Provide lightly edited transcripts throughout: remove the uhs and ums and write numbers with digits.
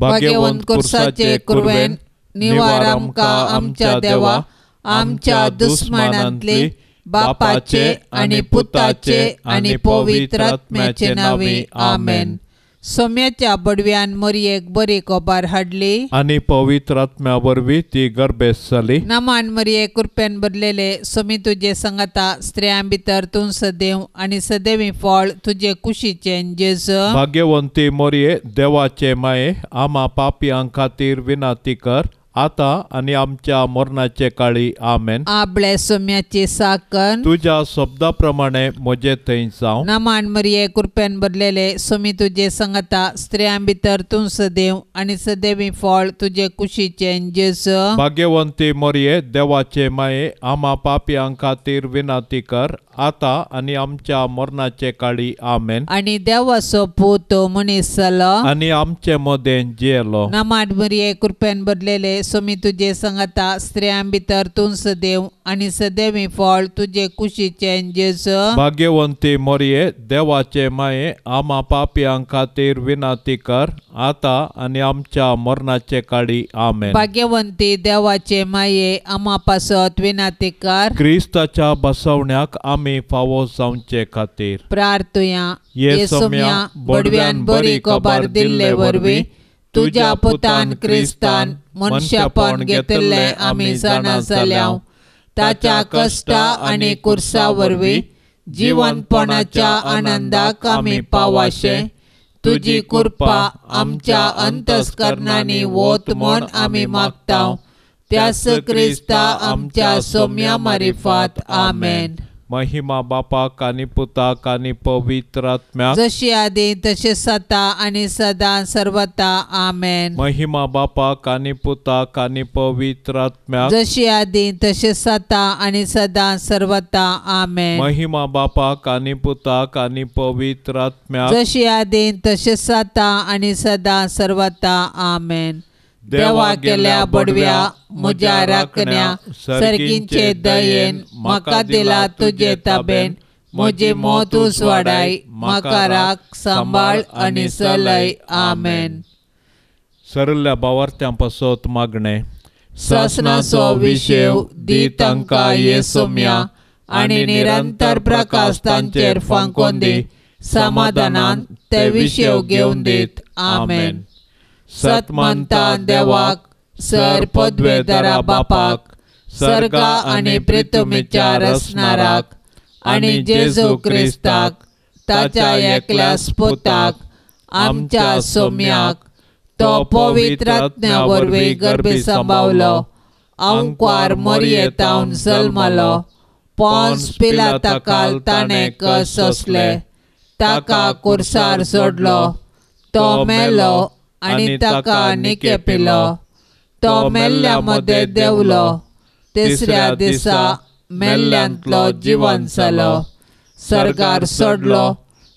भाग्यवंत कुर्साचे कुरवेन निवार आमकां आमच्या देवा आमच्या दुस्मानांतली बापाचे आनी पुताचे आनी पवित्र आत्म्याचे नांवे आमेन. सोम्याच्या बडव्यान मरयेक बरी खबर हाडली आनी पवित्र आत्म्या वरवीं ती गर्भेस्त जाली. नमान मरये कृपेन भरलेले सोमी तुजे संगता स्त्रियां भितर तूं सदैव आनी सदैवी फळ तुजे कुशीचें जेजू. भाग्यवंती मरये देवाचे माये आमा पापयां खातीर विनंती कर आता आनी आमच्या मरणाचे काळी आमेन. आपले सोम्याची साकन तुज्या शब्दा प्रमाणे म्हजे थंय जावं. नमान मरये कृपेन भरलेले सोमी तुजे संगता स्त्रियां भितर तूं सदैव आनी सदैवी फळ तुजे कुशीचें जेजू. भाग्यवंती मरये देवाचे माये आमा पापयां खातीर विनंती कर आता आनी आमच्या मरणाचे काळी आमेन. आनी देवाचो पूत मनीस जालो आनी आमचे मदें जियेलो. नमान मरये कृपेन भरलेले सोमी तुजे संगता स्त्रियां भितर तूं सदैव आनी सदैवी फळ तुजे कुशीचें जेजू. भाग्यवंती मरये देवाचे माये आमा पापयां खातीर विनंती कर आता आनी आमच्या मरणाचे काळी आमेन. भाग्यवंती देवाचे माये आमा पासत विनंती कर. क्रिस्ताच्या बसवण्याक आमी फावो जावचे खातीर प्रार्थुया. ये सोम्या बडव्यान बरी खबर दिल्ले वरवीं तुज्या पुतान क्रिस्तान मनशापण घेतिल्लें आमी जाणा जाल्या. ताच्या कश्टा आनी कुर्सा वरवीं जिवनपणाच्या आनंदाक आमी पावाशे तुजी कृपा आमच्या अंतस्करणांनी वत म्हण आमी मागता. त्यास क्रिस्ता आमच्या सोम्या मारिफात आमेन. महिमा बापाक आनी पुताक आनी पवित्र आत्म्याक जशी आदी तशी सता आनी सदां सर्वता आमेन. महिमा बापाक आनी पुताक आनी पवित्र आत्म्याक जशी आदी तशी सता आनी सदां सर्वता आमेन. महिमा बापाक आनी पुताक आनी पवित्र आत्म्याक जशी आदी तशी सता आनी सदां सर्वता आमेन. देवा केल्या बडव्या म्हज्या राखण्या सर्गींचे दयेन म्हाका दिला तुजे ताबेन म्हजी मौत उजवाडाय म्हाका राख सांबाळ आनी चलय आमेन. सरल्या बावार्थ्यां पासत मागणें. सासणाचो विशेव दी तांकां ये सोम्या आनी निरंतर प्रकाश तांचेर फांकोन दी समाधानान ते विशेव घेवन दीत आमेन. सत मानता देवाक सर पदवेदारा बापाक सर्गा आनी पृथ्वीच्या रचणाराक आनी जेजू क्रिस्ताक ताच्या एकल्या पुताक आमच्या सोम्याक तो पवित्र आत्म्या वरवीं गर्भी सांबावलो अंकवार मरयेतावन जल्मलो पोन्स पिलाताकाल ताणें कस सोंसले ताका कुर्सार सोडलो तो मेलो आनी ताका निकेपिलो तो मेल्ल्या मदें देंवलो तिसऱ्या दिसा मेल्ल्यांतलो जिवन जालो सर्गार सोडलो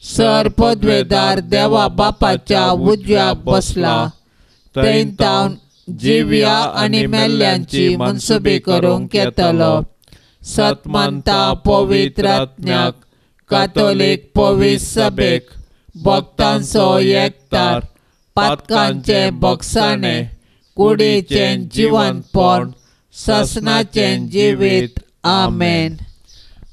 सर पदवेदार देवा बापाच्या उजव्याक बसला थंय तावन जिव्या आनी मेल्ल्यांची मनसुबी करूंक येतलो. सत मानता पवित्र आत्म्याक कातोलीक पवित्र सभेक भक्तांचो एकतार पातकांचे बक्षाणे कुडीचें जिवनपण ससनाचें जिवीत आमेन.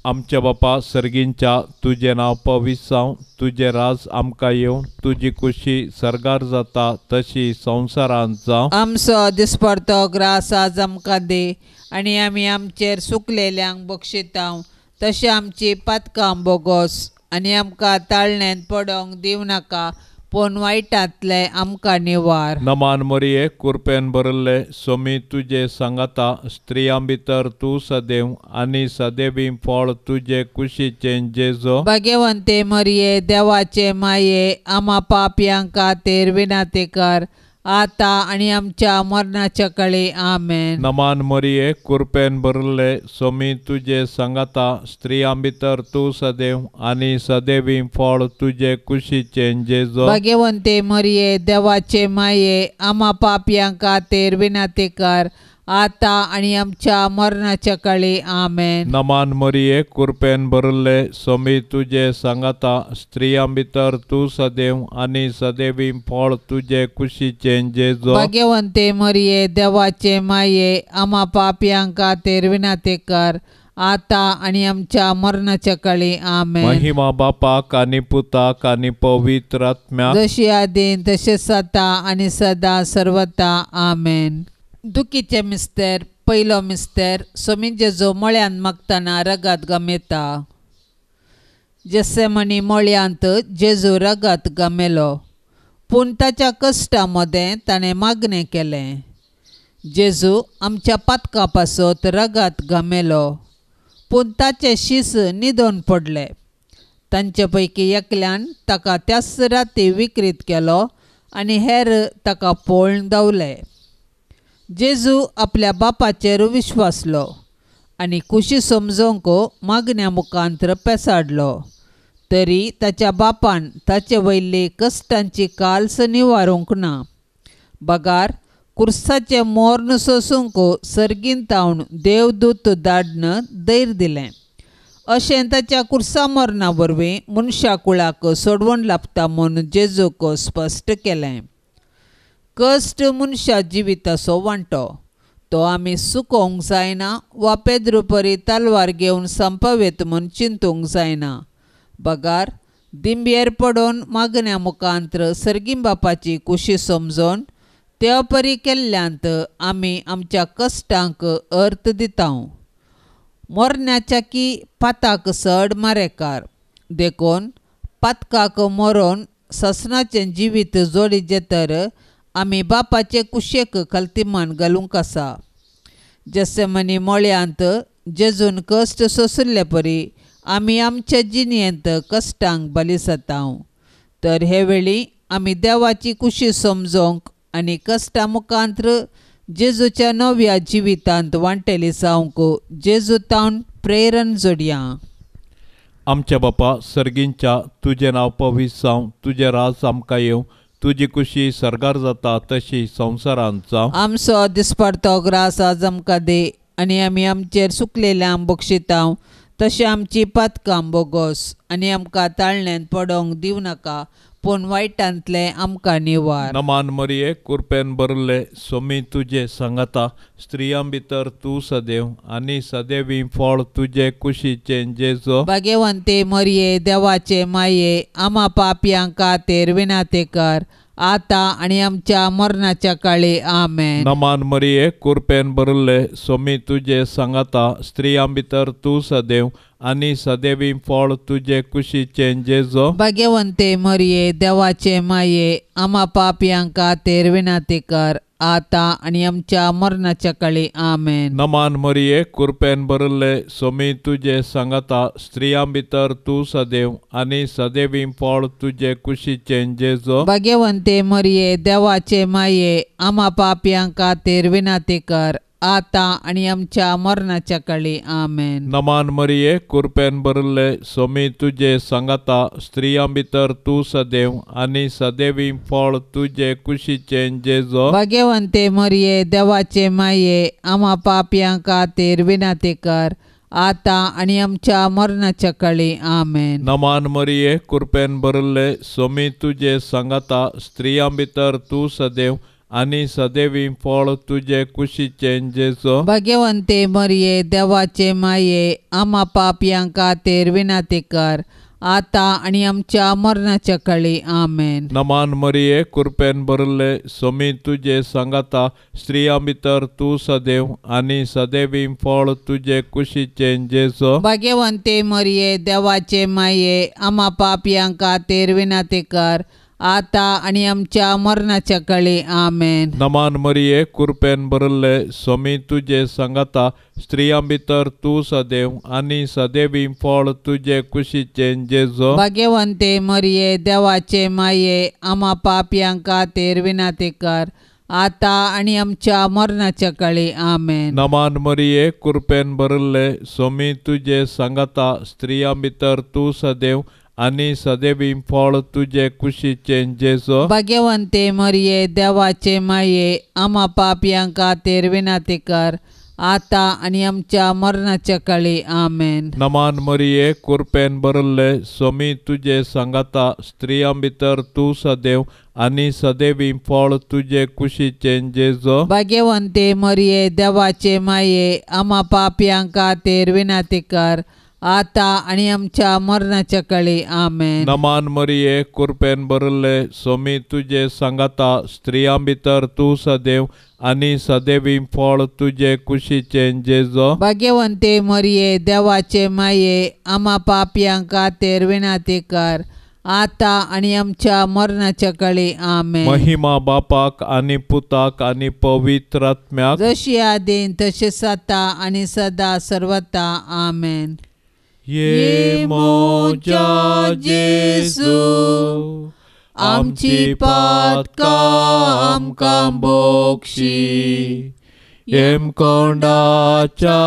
आमच्या बापा सर्गींच्या तुजें नांव पवित्र जावं तुजें राज आमकां येवं तुजी खुशी सर्गार जाता तशी संवसारांत जावं. आमचो दिसपडतो ग्रास आज आमकां दी आनी आमी आमचेर सुकलेल्यांक बक्षितांव तशें आमची पातकां बोगोस आनी आमकां ताळण्यांत पडोंक दिवं नाका पूण वायटांतले आमकां निवार. नमान मरये कुरपेन भरिल्ले सोमी तुजे सांगाता स्त्रियां भितर तूं सदैव आनी सदैवी फळ तुजे कुशीचें जेजो. भाग्यवंते मरये देवाचे माये आमा पापयां खातीर विनंती कर आता आनी आमच्या मरणाच्या काळी आमेन. नमान मरये कुरपेन भरिल्ले सोमी तुजे सांगाता स्त्रियां भितर तूं सदैव आनी सदैवी फळ तुजे कुशीचें जेजो. भाग्यवंते मरये देवाचे माये आमा पापयां खातीर विनंती कर आतां आनी आमच्या मरणाच्या काळी. आमेन. नमान मरिये, कृपेन भरिल्ले, स्वामी तुजे सांगाता, स्त्रियां भितर तूं सदैव आनी सदैवी फळ तुजे कुशीचें जेजू. भाग्यवंते मरिये, देवाचे माये, आमा पापयां खातीर विनंती कर, आतां आनी आमच्या मरणाच्या काळी. आमेन. महिमा बापाक आनी पुताक आनी पवित्र आत्म्याक, जशी आदीन तशें आतां आनी सदां सर्वता. आमेन. दुखीचे मिस्तेर. पयलो मिस्तेर. स्वामी जेजू मळ्यांत मागतना रगत गमेता. जेसेमनी मळ्यांत जेजू रगत गमेलो, पूण ताच्या कश्टा मदें ताणें मागणें केलें, जेजू आमच्या पातका पासत रगत गमेलो, पूण ताचे शीस न्हिदोन पडले. तांचे पैकी एकल्यान ताका त्याच राती विक्रीत केलो आनी हेर ताका पळोवन धांवले. जेजू आपल्या बापाचेर विश्वासलो आनी खुशी समजोवंक मागण्या मुखांत पेसाडलो, तरी ताच्या बापान ताचे वयली कश्टांची काल्स निवारूंक ना, बगार कुर्साचें मोर्न सोसूंक सर्गीन तावन देवदूत धाडन धैर्य दिलें. अशें ताच्या कुर्सा मरणा वरवीं मनशा कुळाक सोडवण लाभता म्हूण जेजूक स्पश्ट केलें. कश्ट मनशा जिविताचो वांटो, तो आमी सुकोवंक जायना वा पेद्रू परी तलवार घेवन संपवेत म्हूण चिंतूंक जायना, बगार दिंबयेर पडून मागण्या मुखांत सर्गीं बापाची खुशी समजून त्या परी केल्ल्यांत आमी आमच्या कश्टांक अर्थ दिता. मरण्याच्या की पाताक चड मारेकार, देखून पातकाक मरोन ससनाचें जिवीत जोडिचें तर आमी बापाचे कुशेक खलतीमान घालूंक आसा. जेसेमनी मळ्यांत जेजून कश्ट सोंशिल्ले परी आमी आमच्या जिणेंत कश्टांक बली जाता. तर हे वेळी आमी देवाची खुशी समजोवंक आनी कश्टां मुखांत जेजूच्या नव्या जिवितांत वांटेली जावंक जेजू तावन प्रेरण जोडया. आमच्या बापा सर्गींच्या, तुजें नांव पवित्र जावं, तुजें राज आमकां येवं, तुजी खुशी सर्गार जाता तशी संवसारांत जावं. आमचो दिसपडतो ग्रास आज आमकां दी आनी आमी आमचेर सुकलेल्यांक बक्षिता तशें आमची पातकां बोगोस आनी आमकां ताळण्यांत पडोवंक दिवं नाका, पूण वायटांतलें आमकां निवार. नमान मरिये, कृपेन भरिल्ले, स्वामी तुजे सांगाता, स्त्रियां भितर तूं सदैव आनी सदैवी फळ तुजे कुशीचें जेजू. भाग्यवंते मरिये, देवाचे माये, आमा पापयां खातीर विनंती कर, आतां आनी आमच्या मरणाच्या काळी. आमेन. नमान मरिये, कृपेन भरिल्ले, स्वामी तुजे सांगाता, स्त्रियां भितर तूं सदैव आनी सदैवी फळ तुजे कुशीचें जेजू. भाग्यवंते मरिये, देवाचे माये, आमा पापयां खातीर विनंती कर, आतां आनी आमच्या मरणाच्या काळी. आमेन. नमान मरिये, कृपेन भरिल्ले, स्वामी तुजे सांगाता, स्त्रियां भितर तूं सदैव आनी सदैवी फळ तुजे कुशीचें जेजू. भाग्यवंते मरिये, देवाचे माये, आमा पापयां खातीर विनंती कर, आतां आनी आमच्या मरणाच्या काळी. आमेन. नमान मरिये, कृपेन भरिल्ले, स्वामी तुजे सांगाता, स्त्रियां भितर तूं सदैव आनी सदैवी फळ तुजे कुशीचें जेजू. भाग्यवंते मरिये, देवाचे माये, आमा पापयां खातीर विनंती कर, आतां आनी आमच्या मरणाच्या काळी. आमेन. नमान मरिये, कृपेन भरिल्ले, स्वामी तुजे सांगाता, स्त्रियां भितर तूं सदैव आनी सदैवी फळ तुजे कुशीचें जेजू. भाग्यवंते मरिये, देवाचे माये, आमा पापयां खातीर विनंती कर, आतां आनी आमच्या मरणाच्या काळी. आमेन. नमान मरिये, कृपेन भरिल्ले, स्वामी तुजे सांगाता, स्त्रियां भितर तूं सदैव आनी सदैवी फळ तुजे कुशीचें जेजू. भाग्यवंते मरिये, देवाचे माये, आमा पापयां खातीर विनंती कर, आतां आनी आमच्या मरणाच्या काळी. आमेन. नमान मरिये, कृपेन भरिल्ले, स्वामी तुजे सांगाता, स्त्रियां भितर तूं सदैव आनी सदैवी फळ तुजे कुशीचें जेजू. भाग्यवंते मरिये, देवाचे माये, आमा पापयां खातीर विनंती कर, आतां आनी आमच्या मरणाच्या काळी. आमेन. नमान मरिये, कृपेन भरिल्ले, स्वामी तुजे सांगाता, स्त्रियां भितर तूं सदैव आनी सदैवी फळ तुजे कुशीचें जेजो. भाग्यवंते मरिये देवाचे माये, आमा पापयां खातीर विनंती कर, आतां आनी आमच्या मरणाच्या काळी. आमेन. नमान मरिये, कुरपेन भरिल्ले, सोमी तुजे सांगाता, स्त्रियां भितर तूं सदैव आनी सदैवी फळ तुजे कुशीचें जेजो. भाग्यवंते मरिये देवाचे माये, आमा पापयां खातीर विनंती कर, आतां आनी आमच्या मरणाच्या काळी. आमेन. नमान मरिये, कुरपेन भरिल्ले, सोमी तुजे सांगाता, स्त्रियां भितर तूं सदैव आनी सदैवी फळ तुजे कुशीचें जेजो. भाग्यवंते मरिये देवाचे माये, आमा पापयां खातीर विनंती कर, आतां आनी आमच्या मरणाच्या काळी. आमेन. महिमा बापाक आनी पुताक आनी पवित्र आत्म्याक, जशी आदीन तशें आतां आनी सदा सर्वता. आमेन. ये म्हज्या जेजू, आमची पातकां आमकां बोक्षी, हेमकोंडाच्या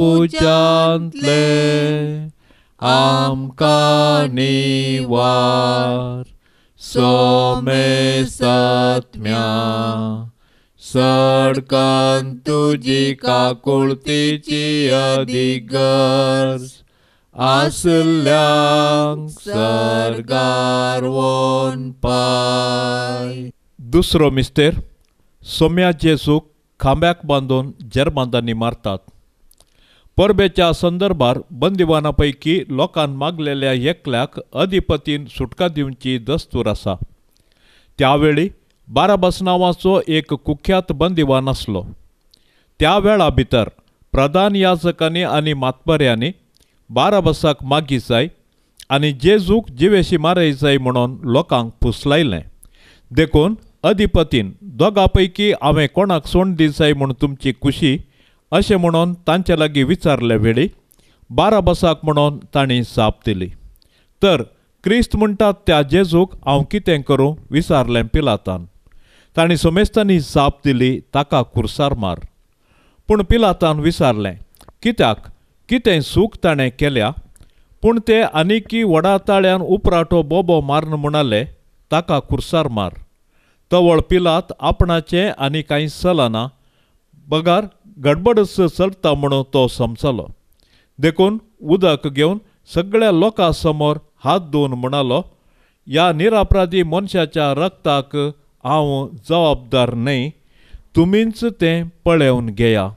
उज्यांतले आमकां निवार, सोमेसात्म्या सडकान तुजी काकुळतीची अदीक गरज आसल्यांक सर्गार वोन पाय. दुसरो मिस्तेर, सोम्या जेजूक खांब्याक बांदून जेरबांदांनी मारतात. परबेच्या संदर्भार बंदिवाना पैकी लोकान मागलेल्या एकल्याक अधिपतीन सुटका दिवची दस्तूर आसा. त्यावेळी बाराबास नांवाचो एक कुख्यात बंदिवान आसलो. त्या वेळा भितर प्रधान याजकांनी आनी मातबऱ्यांनी बाराबासाक मागी जाय आनी जेजूक जिवेशी मारय जाय म्हणून लोकांक फुसलायलें. देखून अधिपतीन दोगा पैकी हांवें कोणाक सोंड दी जाय म्हूण तुमची खुशी अशें म्हणून तांचे लागीं विचारले वेळी बाराबासाक म्हणून तांणी जाप दिली. तर क्रिस्त म्हणटात त्या जेजूक हांव कितें करूं विचारलें पिलातान. तांणी समेस्तांनी जाप दिली, ताका कुर्सार मार. पूण पिलातान विचारलें, कित्याक, कितें सूख ताणें केल्या? पूण ते आनीकी व्हडा ताळ्यान उपराटो बोबो मारून म्हणाले, ताका कुर्सार मार. तवळ पिलात आपणाचें आनी कांय चलना बगर गडबडच चलता म्हणून तो समजलो. देखून उदक घेवन सगळ्या लोकां समोर हात धुवन म्हणालो, ह्या निरापराधी मनशाच्या रक्ताक हांव जबाबदार न्हय, तुमीच तें पळोवन घेया.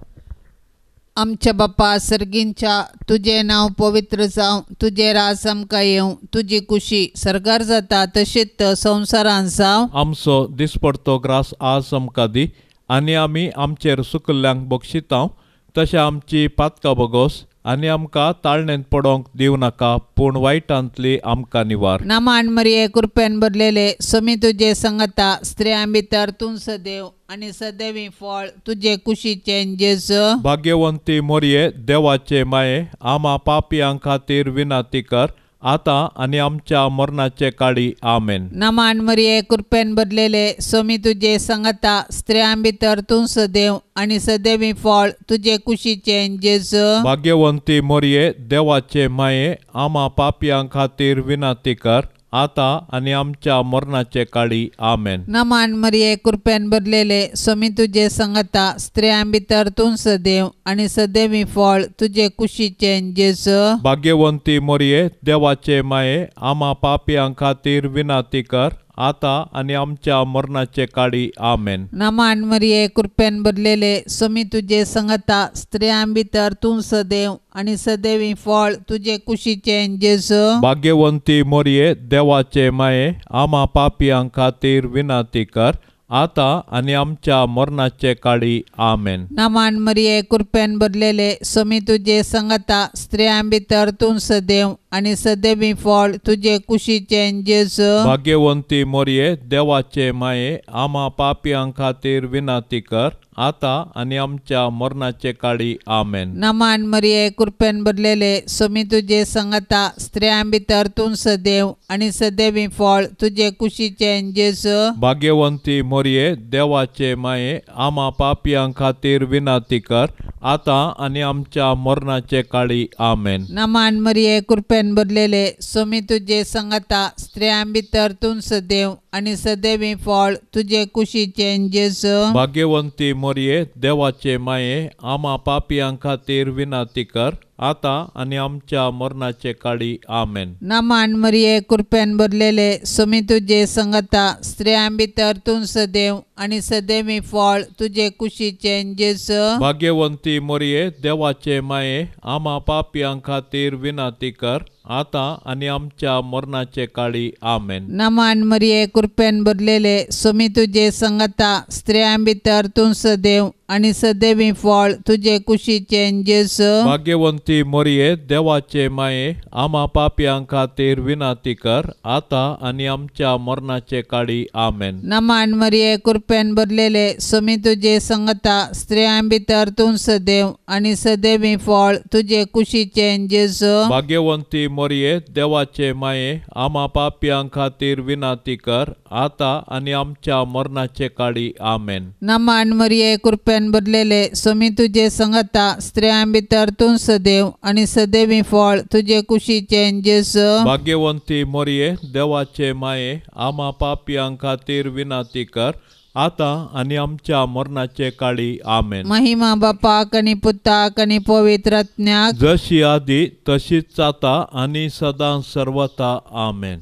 आमच्या बापा सर्गींच्या, तुजें नांव पवित्र जावं, तुजें राज आमकां येवं, तुजी कुशी सर्गार जाता तशीच संवसारांत जावं. आमचो दिसपडतो ग्रास आज आमकां दी, आनी आमी आमचेर सुकल्ल्यांक बक्षितांव तशें आमची पातकां बगोस, आनी आमकां ताळणेंत पडोवंक दिवं नाका, पूण वायटांतली आमकां निवार. नामान मरिये, कृपेन भरलेले, समी तुजे संगता, स्त्रियां भितर तूं सदैव आनी सदैवी फळ तुजे कुशीचें जेजू. भाग्यवंती मोरये देवाचे माये, आमा पापयां खातीर विनंती कर, आतां आनी आमच्या मरणाचे काळी. आमेन. नमान मरिये, कृपेन भरलेले, सोमी तुजे संगता, स्त्रियां भितर तूं सदैव आनी सदैवी फळ तुजे कुशीचें जेजू. भाग्यवंती मोरये देवाचे माये, आमा पापयां खातीर विनंती कर, आतां आनी आमच्या मरणाचे काळी. आमेन. नमान मरिये, कृपेन भरलेले, सोमी तुजे संगता, स्त्रियां भितर तूं सदैव आनी सदैवी फळ तुजे कुशीचें जेजू. भाग्यवंती मोरये देवाचे माये, आमा पापयां खातीर विनंती कर, आतां आनी आमच्या मरणाचे काळी. आमेन. नमान मरिये, कृपेन भरलेले, सोमी तुजे संगता, स्त्रियां भितर तूं सदैव आनी सदैवी फळ तुजे कुशीचें जेजू. भाग्यवंती मोरये देवाचे माये, आमा पापयां खातीर विनंती कर, आतां आनी आमच्या मरणाचे काळी. आमेन. नमान मरिये, कृपेन भरलेले, सोमी तुजे संगता, स्त्रियां भितर तूं सदैव आनी सदैवी फळ तुजे कुशीचें जेजू. भाग्यवंती मोरये देवाचे माये, आमा पापयां खातीर विनंती कर, आतां आनी आमच्या मरणाचे काळी. आमेन. नमान मरिये, कृपेन भरलेले, सोमी तुजे संगता, स्त्रियां भितर तूं सदैव आनी सदैवी फळ तुजे कुशीचें जेजू. भाग्यवंती मोरये देवाचे माये, आमा पापयां खातीर विनंती कर, आतां आनी आमच्या मरणाचे काळी. आमेन. नमान मरिये, कृपेन भरलेले, सोमी तुजे संगता, स्त्रियां भितर तूं सदैव आनी सदैवी फळ तुजे कुशीचें जेजू. भाग्यवंती मरिये, देवाचे माये, आमा पापयां खातीर विनंती कर, आतां आनी आमच्या मरणाचे काळी. आमेन. नमान मरिये, कृपेन भरलेले, सोमी तुजे संगता, स्त्रियां भितर तूं सदैव आनी सदैवी फळ तुजे कुशीचें जेजू. भाग्यवंती मरिये, देवाचे माये, आमा पापयां खातीर विनंती कर, आतां आनी आमच्या मरणाचे काळी. आमेन. नमान मरिये, कृपेन भरलेले, सोमी तुजे संगता, स्त्रियां भितर तूं सदैव आनी सदैवी फळ तुजे कुशीचें जेजू. भाग्यवंती मरिये, देवाचे माये, आमा पापयां खातीर विनंती कर, आतां आनी आमच्या मरणाचे काळी. आमेन. नमान मरिये, कृपेन भरलेले, सोमी तुजे संगता, स्त्रियां भितर तूं सदैव आनी सदैवी फळ तुजे कुशीचें जेजू. भाग्यवंती मरिये, देवाचे माये, आमा पापयां खातीर विनंती कर, आतां आनी आमच्या मरणाचे काळी. आमेन. नमान मरिये, कृपेन भरलेले, सोमी तुजे संगता, स्त्रियां भितर तूं सदैव आनी सदैवी फळ तुजे कुशीचें जेजू. भाग्यवंती मरिये, देवाचे माये, आमा पापयां खातीर विनंती कर, आतां आनी आमच्या मरणाचे काळी. आमेन. महिमा बापाक आनी पुताक आनी पवित्र आत्म्याक, जशी आदी तशीच आतां आनी सदां सर्वता. आमेन.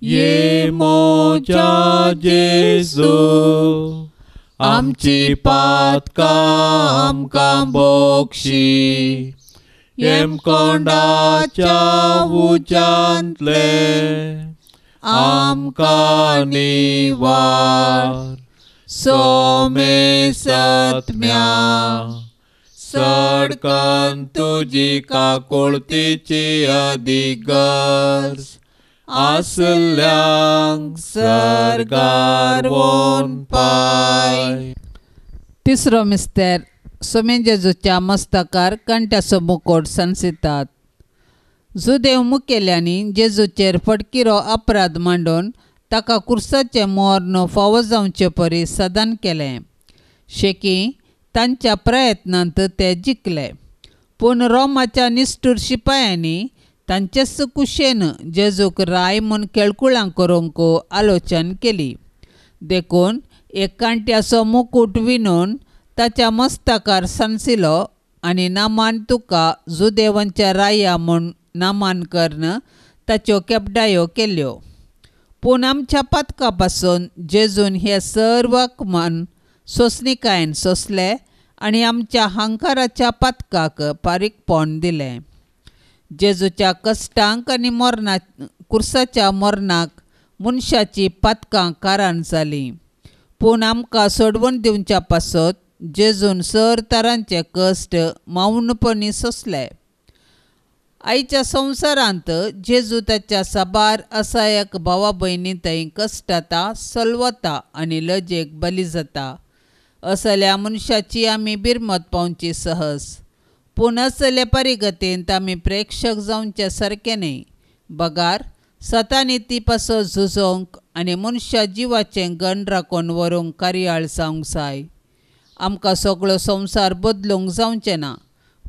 ये मोजा जेजू, आमची पातकां आमकां बोक्षी, येमकोंडाच्या उज्यांतले आमकां निवार, सोमे सत्म्या सडकन तुजी काकुळतीची अधिगर्ज आसल्यांक सर्गार वोन पाय. तिसरो मिस्तेर, सोमे जेजूच्या मस्तकार कांट्याचो मुकोट सांसितात. जुदेव मुखेल्यांनी जेजूचेर फटकिरो अपराध मांडून ताका कुर्साचें मर्ण फावो जावचे परी सदान केलें. शेकी तांच्या प्रयत्नांत ते जिखले, पूण रोमाच्या निश्ठूर शिपायांनी तांचेच कुशेन जेजूक राय म्हूण केळकुळां करूंक आलोचन केली. देखून एक कांट्याचो मुकूट विणून ताच्या मस्तकार सांसिलो आनी नामान तुका जुदेवांच्या राया म्हूण नामान करून ताच्यो केपडायो केल्यो. पूण आमच्या पातका पासून जेजून हे सर्व अपमान सोंसणिकायेन सोंसले आनी आमच्या हंकाराच्या पातकाक फारीकपण दिलें. जेजूच्या कश्टांक आनी मरणा कुर्साच्या मरणाक मनशाची पातकां कारण जालीं, पूण आमकां सोडवण दिवच्या पासत जेजून सर तरांचे कश्ट मौनपणी सोंसले. आयच्या संवसारांत जेजू ताच्या साबार असायक भावा भयणी थंय कश्टता, सलवता आनी लजेक बली जाता. असल्या मनशाची आमी बिरमत पावची सहज, पूण असले परिगतींत आमी प्रेक्षक जावचे सारकें न्हय, बगार सतानी ती पासत झुजोवंक आनी मनशा जिवाचें गण राखून व्हरूंक कार्याळ जावंक जाय. आमकां सगळो संवसार बदलूंक जावचें ना,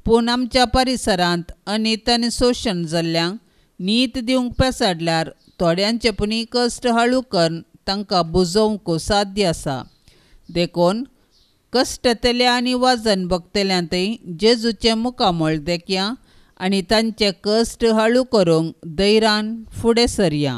पूण आमच्या परिसरांत अनीत आनी शोशण जाल्ल्यांक नीत दिवंक पेसाडल्यार थोड्यांचे पुणी कश्ट हळू करून तांकां बुजोवंक साध्य आसा. देखून कश्टतल्या आनी वजन भोगतल्यांतय जेजूचें मुखामळ देखया आनी तांचे कश्ट हळू करूंक धैर्यान फुडें सरया.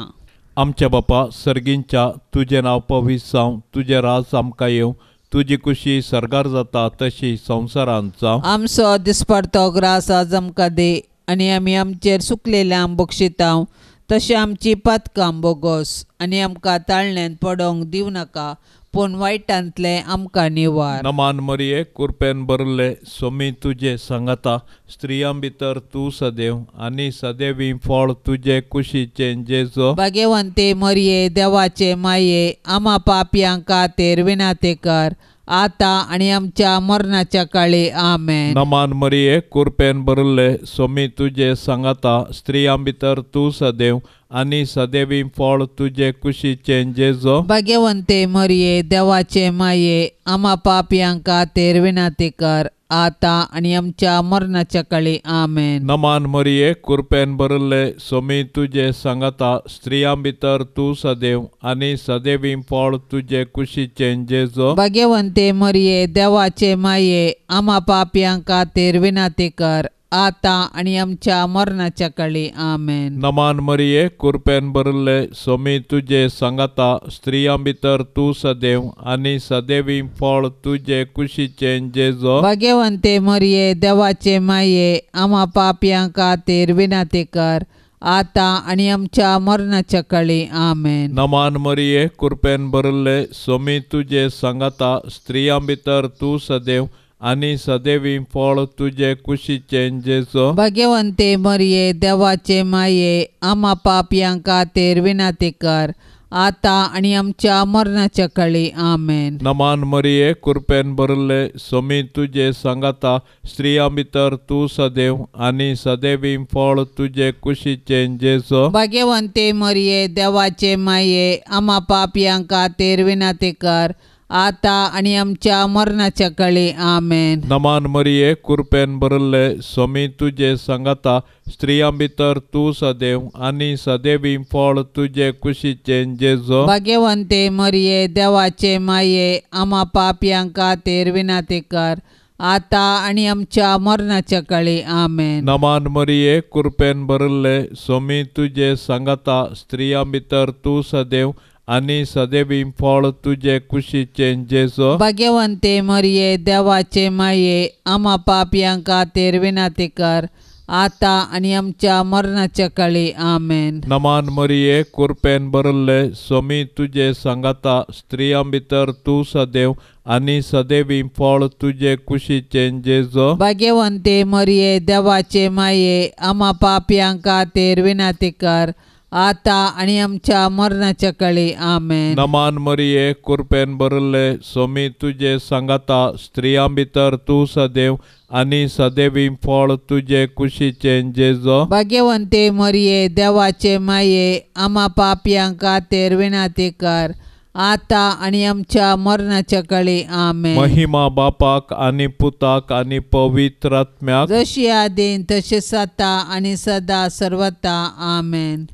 आमच्या बापा सर्गींच्या, तुजें नांव पवित्र जावं, तुजें राज आमकां येवं, तुजी कुशी सर्गार जाता तशी संवसारांत जावं. आमचो दिसपडतो ग्रास आज आमकां दी आनी आमी आमचेर सुकलेल्यांक बक्षितांव तशें आमची पातकां बोगोस आनी आमकां ताळण्यांत पडोवंक दिवं नाका, पूण वायटांतलें आमकां निवार. नमान मरिये, कुरपेन भरले, सोमी तुजे सांगाता, स्त्रियां भितर तूं सदैव आनी सदैवी फळ तुजे कुशीचें जेजो. भाग्यवंते मरिये, देवाचे माये, आमा पापयां खातीर विनाते कर, आतां आनी आमच्या मरणाच्या काळी. आमेन. नमान मरिये, कुरपेन भरले, सोमी तुजे सांगाता, स्त्रियां भितर तूं सदैव आनी सदैवी फळ तुजे कुशीचें जेजो. भाग्यवंते मरिये देवाचे माये, आमा पापयां खातीर विनंती कर, आतां आनी आमच्या मरणाच्या काळी. आमेन. नमान मरिये, कृपेन भरिल्ले, सोमी तुजे सांगाता, स्त्रियां भितर तूं सदैव आनी सदैवी फळ तुजे कुशीचें जेजो. भाग्यवंते मरिये देवाचे माये, आमा पापयां खातीर विनंती कर, आतां आनी आमच्या मरणाच्या काळी. आमेन. नमान मरिये, कृपेन भरिल्ले, सोमी तुजे सांगाता, स्त्रियां भितर तूं सदैव आनी सदैवी फळ तुजे कुशीचें जेजो. भाग्यवंते मरिये देवाचे माये, आमा पापयां खातीर विनंती कर, आतां आनी आमच्या मरणाच्या काळी. आमेन. नमान मरिये, कृपेन भरिल्ले, सोमी तुजे सांगाता, स्त्रियां भितर तूं सदैव आनी सदैवी फळ तुजे कुशीचें जेजो. भाग्यवंते मरिये देवाचे माये, आमा पापयां खातीर विनंती कर, आतां आनी आमच्या मरणाच्या काळी. आमेन. नमान मरिये, कृपेन भरिल्ले, सोमी तुजे सांगाता, स्त्रियां भितर तूं सदैव आनी सदैवी फळ तुजे कुशीचें जेजो. भाग्यवंते मरिये देवाचे माये, आमा पापयां खातीर विनंती कर, आतां आनी आमच्या मरणाच्या काळी. आमेन. नमान मरिये, कृपेन भरिल्ले, सोमी तुजे सांगाता, स्त्रियां भितर तूं सदैव आनी सदैवी फळ तुजे कुशीचें जेजो. भाग्यवंते मरिये देवाचे माये, आमा पापयां खातीर विनंती कर, आतां आनी आमच्या मरणाच्या काळी. आमेन. नमान मरिये, कृपेन भरिल्ले, सोमी तुजे सांगाता, स्त्रियां भितर तूं सदैव आनी सदैवी फळ तुजे कुशीचें जेजो. भाग्यवंते मरिये देवाचे माये, आमा पापयां खातीर विनंती कर, आतां आनी आमच्या मरणाच्या काळी. आमेन. नमान मरिये, कृपेन भरिल्ले, सोमी तुजे सांगाता, स्त्रियां भितर तूं सदैव आनी सदैवी फळ तुजे कुशीचें जेजो. भाग्यवंते मरिये देवाचे माये, आमा पापयां खातीर विनंती कर, आतां आनी आमच्या मरणाच्या काळी. आमेन. नमान मरिये, कृपेन भरिल्ले, सोमी तुजे सांगाता, स्त्रियां भितर तूं सदैव आनी सदैवी फळ तुजे कुशीचें जेजो. भाग्यवंते मरिये देवाचे माये, आमा पापयां खातीर विनंती कर, आतां आनी आमच्या मरणाच्या काळी. आमेन. महिमा बापाक आनी पुताक आनी पवित्र आत्म्याक, जशी आदीन तशी आतां आनी सदा सर्वता. आमेन.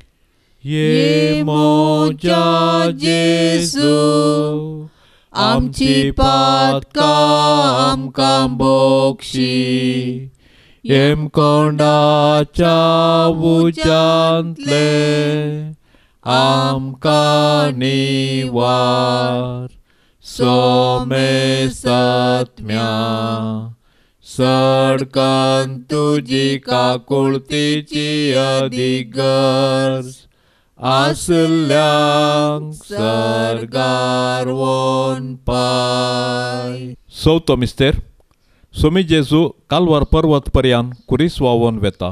ये मोजा जेजू, आमची पातकां आमकां बोक्षी, हेमकोंडाच्या उज्यांतले आमकां निवार, सोमेसत्म्या सडकन तुजी काकुळतीची अदीक गरज आसल्यांक सर्गार वोन पाय. चवथो मिस्तेर. सोमी जेजू कालवार पर्वत पर्यान कुरीस व्हांवोन वेता.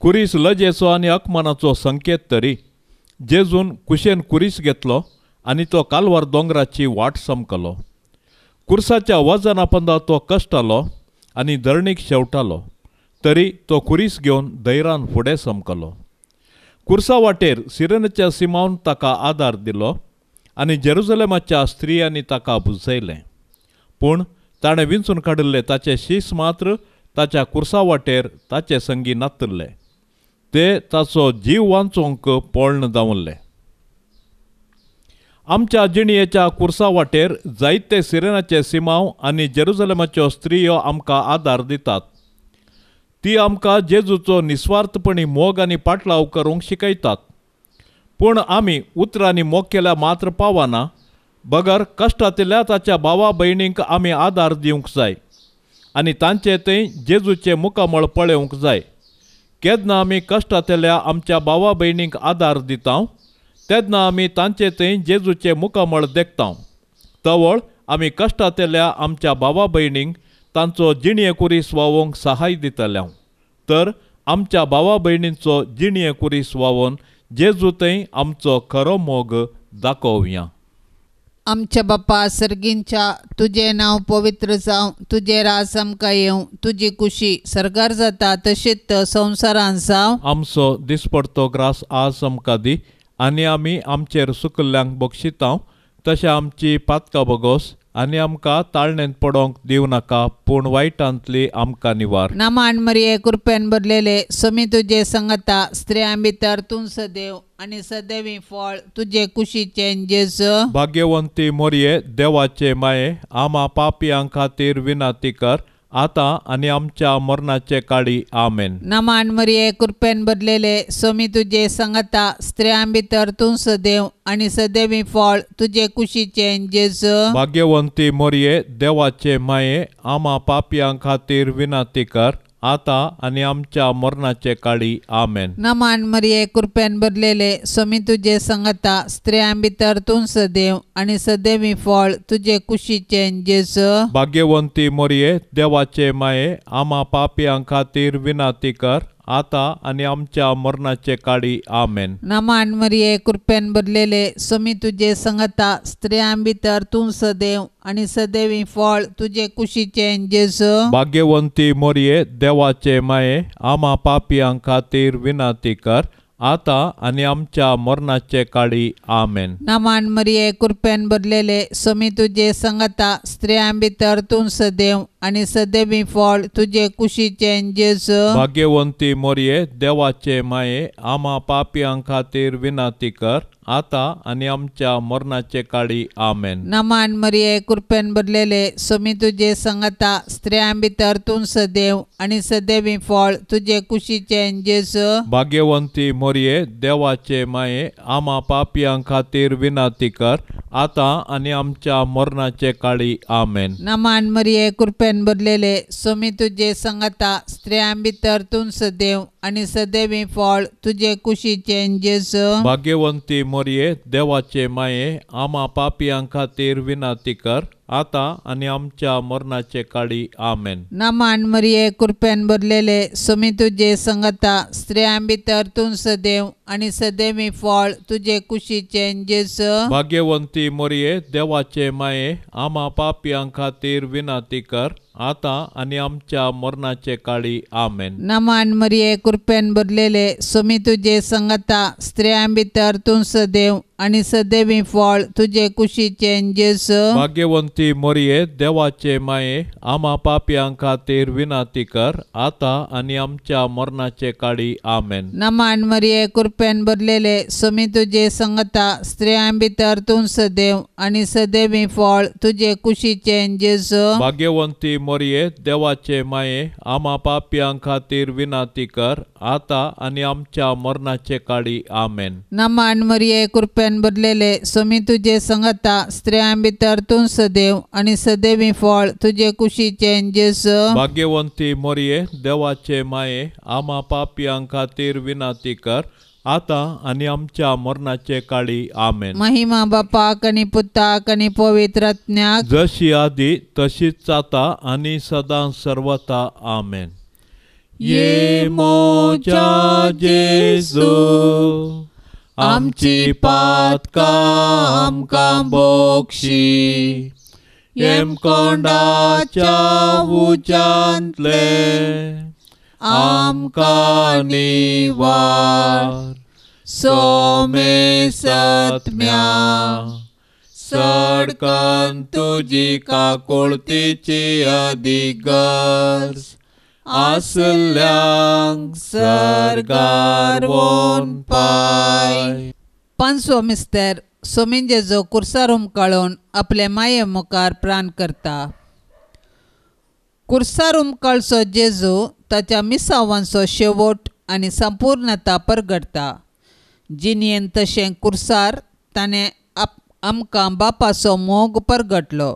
कुरीस लजेचो आनी अपमानाचो संकेत तरी जेजून कुशेन कुरीस घेतलो आनी तो कालवार दोंगराची वाट समकलो. कुर्साच्या वजना पंदा तो कश्टालो आनी धरणीक शेवटालो, तरी तो कुरीस घेवन धैरान फुडें समकलो. कुर्सा वाटेर सिरेनाच्या सिमावन ताका आदार दिलो आनी जेरुजलेमाच्या स्त्रियांनी ताका बुजयलें. पूण ताणें विंचून काडिल्ले ताचे शीस मात्र ताच्या कुर्सा वाटेर ताचे संगी नातिल्ले, ते ताचो जीव वांचोवंक पळण धांवल्ले. आमच्या जिणयेच्या कुर्सा वाटेर जायते सिरेनाचे सिमाव आनी जेरुजलेमाच्यो स्त्रियो आमकां आदार दितात. ती आमकां जेजूचो निस्वार्थपणी मोग आनी पाटलाव करूंक शिकयतात. पूण आमी उतरांनी मोग केल्यार मात्र पावना, बगर कश्टांतल्या ताच्या भावा भयणींक आमी आदार दिवंक जाय आनी तांचे थंय जेजूचें मुखामळ पळोवंक जाय. केन्ना आमी कश्टांतल्या आमच्या भावा भयणींक आदार दिता तेन्ना आमी तांचे थंय जेजूचें मुखामळ देखता. तवळ आमी कश्टांतल्या आमच्या भावा भयणींक तांचो जिणये कुरीस व्हांवोवंक सहाय दितले. तर आमच्या भावा भयणींचो जिणये कुरीस व्हांवोवन जेजू थंय आमचो खरो मोग दाखोवया. आमच्या बापा सर्गींच्या तुजें नांव पवित्र जावं, तुजें राज आमकां येवं, तुजी कुशी सर्गार जाता तशीच संवसारांत जावं. आमचो दिसपडतो ग्रास आज आमकां दी आनी आमी आमचेर सुकल्ल्यांक बक्षितांव तशें आमची पातकां बगोस आनी आमकां ताळणेंत पडोंक दिवं नाका पूण वायटांतली आमकां निवार. नामान मरिये कृपेन भरलेले समी तुजे संगता, स्त्रियां भितर तूं सदैव आनी सदैवी फळ तुजे कुशीचें जेजू. भाग्यवंती मोरये देवाचे माये आमा पापयां खातीर विनंती कर आतां आनी आमच्या मरणाचे काळी. आमेन. नामान मरिये कृपेन भरलेले समी तुजे संगता, स्त्रियां भितर तूं सदैव आनी सदैवी फळ तुजे कुशीचें जेजू. भाग्यवंती मोरये देवाचे माये आमा पापयां खातीर विनंती कर आतां आनी आमच्या मरणाचे काळी. आमेन. नामान मरिये कृपेन भरलेले समी तुजे संगता, स्त्रियां भितर तूं सदैव आनी सदैवी फळ तुजे कुशीचें जेजू. भाग्यवंती मोरये देवाचे माये आमा पापयां खातीर विनंती कर आतां आनी आमच्या मरणाचे काळी. आमेन. नामान मरिये कृपेन भरलेले समी तुजे संगता, स्त्रियां भितर तूं सदैव आनी सदैवी फळ तुजे कुशीचें जेजू. भाग्यवंती मोरये देवाचे माये आमा पापयां खातीर विनंती कर आतां आनी आमच्या मरणाचे काळी. आमेन. नामान मरिये कृपेन भरलेले समी तुजे संगता, स्त्रियां भितर तूं सदैव आनी सदैवी फळ तुजे कुशीचें जेजू. भाग्यवंती मोरये देवाचे माये आमा पापयां खातीर विनंती कर आतां आनी आमच्या मरणाचे काळी. आमेन. नामान मरिये कृपेन भरलेले समी तुजे संगता, स्त्रियां भितर तूं सदैव आनी सदैवी फळ तुजे कुशीचें जेजू. भाग्यवंती मोरये देवाचे माये आमा पापयां खातीर विनंती कर आतां आनी आमच्या मरणाचे काळी. आमेन. नामान मरिये कृपेन भरलेले समी तुजे संगता, स्त्रियां भितर तूं सदैव आनी सदैवी फळ तुजे कुशीचें जेजू. भाग्यवंती मोरये देवाचे माये आमा पापयां खातीर विनंती कर आतां आनी आमच्या मरणाचे काळी. आमेन. नामान मरिये कृपेन भरलेले समी तुजे संगता, स्त्रियां भितर तूं सदैव आनी सदैवी फळ तुजे कुशीचें जेजू. भाग्यवंती मोरये देवाचे माये आमा पापयां खातीर विनंती कर आतां आनी आमच्या मरणाचे काळी. आमेन. नामान मरिये कृपेन भरलेले समी तुजे संगता, स्त्रियां भितर तूं सदैव आनी सदैवी फळ तुजे कुशीचें जेजू. भाग्यवंती मोरये देवाचे माये आमा पापयां खातीर विनंती कर आतां आनी आमच्या मरणाचे काळी. आमेन. नामान मरिये कृपेन भरलेले समी तुजे संगता, स्त्रियां भितर तूं सदैव आनी सदैवी फळ तुजे कुशीचें जेजू. भाग्यवंती मोरये देवाचे माये आमा पापयां खातीर विनंती कर आतां आनी आमच्या मरणाचे काळी. आमेन. नामान मरिये कृपेन भरलेले समी तुजे संगता, स्त्रियां भितर तूं सदैव आनी सदैवी फळ तुजे कुशीचें जेजू. भाग्यवंती मोरये देवाचे माये आमा पापयां खातीर विनंती कर आतां आनी आमच्या मरणाचे काळी. आमेन. महिमा बापाक आनी पुताक आनी पवित्र आत्म्याक, जशी आदी तशीच आतां आनी सदां सर्वता. आमेन. ये मोजा जेजू आमची पातकां आमकां बोक्षी, येमकोंडाच्या उज्यांतले आमकां निवार. सोमे सत्म्या सडकन तुजी काकुळतीची अधिगर्ज आसल्यांक सर्गार वोन पाय. पांचवो मिस्तर सोमीन जेजू कुर्सार हुमकाळून आपले माये मुखार प्राण करता. कुर्सार हुमकाळचो जेजू ताच्या मिसावांचो शेवट आनी संपूर्णता परगटता. जिणेन तशें कुर्सार ताणें आमकां बापाचो मोग परगटलो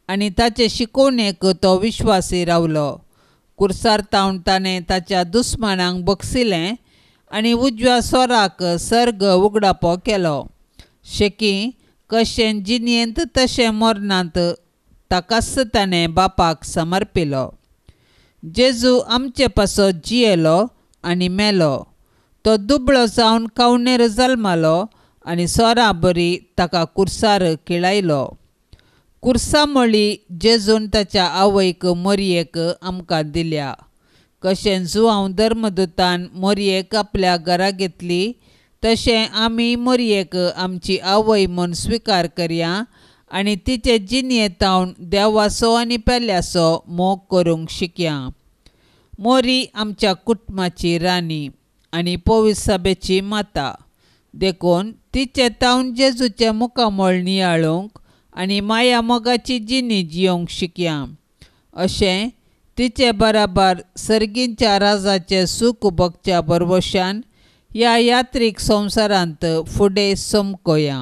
आनी ताचे शिकोवणेक तो विश्वासी रावलो. कुर्सार तावन ताणें ताच्या दुस्मानांक बक्षिलें आनी उजव्या स्वराक सर्ग उगडापो केलो. शेकी कशें जिणेंत तशें मरणांत ताकाच ताणें बापाक समर्पिलो. जेजू आमचे पासत जियेलो आनी मेलो. तो दुबळो जावन कावणेर जल्मालो आनी सोरा बरी ताका कुर्सार खिळायलो. कुर्सा म्हळी जेजून ताच्या आवयक मोरयेक आमकां दिल्या. कशें जुआंव धर्मदूतान मोरयेक आपल्या घरा घेतली तशें आमी मोरयेक आमची आवय म्हूण स्विकार करया आनी तिचे जिणेंतावन देवाचो आनी पेल्याचो मोग करूंक शिकया. मोरी आमच्या कुटुंबाची राणी आनी पवित्र सभेची माता, देखून तिचे तावन जेजूचें मुखामळ नियाळूंक आनी माया मोगाची जिणी जियोंक शिकया. अशें तिचे बराबर सर्गींच्या राजाचें सूख भोगच्या भरवशान ह्या यात्रीक संवसारांत फुडें समकोया.